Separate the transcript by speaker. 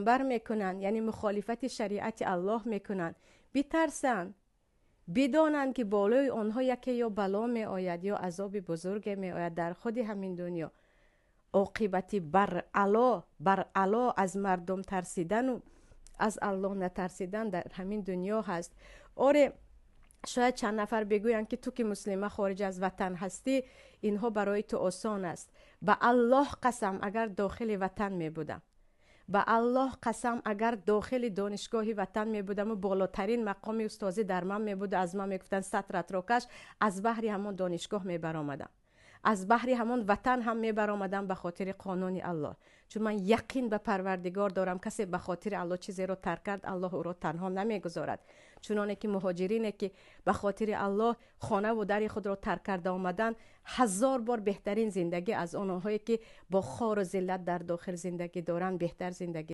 Speaker 1: Паёмбар мекунанд, яъне мухолифати шариати Аллоҳ мекунанд, битарсанд, бидонанд, ки болои онҳо яке ё бало меояд, ё азоби бузурге меояд дар худи ҳамин дунё. Оқибати бар ало аз мардум тарсидану аз Аллоҳ натарсидан дар ҳамин дунё ҳаст. Оре, шояд чанд нафар бигӯянд, ки ту ки муслима, хориҷ аз ватан ҳастӣ, инҳо барои ту осон аст. Ба Аллоҳ қасам, агар дохили ватан мебудам, ба Аллоҳ қасам, агар дохили донишгоҳи ватан мебудаму болотарин мақоми устозӣ дар ман мебуду аз ман мегуфтанд: «Сатратро каш», аз баҳри ҳамон донишгоҳ мебаромадам, аз баҳри ҳамон ватан ҳам мебаромадам, ба хотири қонуни Аллоҳ. Чун ман яқин ба Парвардигор дорам: касе ба хотири Аллоҳ чизеро тарк кард, Аллоҳ ӯро танҳо намегузорад. Чуноне ки муҳоҷирине, ки ба хотири Аллоҳ хонаву дари худро тарк карда омаданд, ҳазор бор беҳтарин зиндагӣ аз онҳое, ки бо хору зиллат дар дохил зиндагӣ доранд, беҳтар зиндагӣ.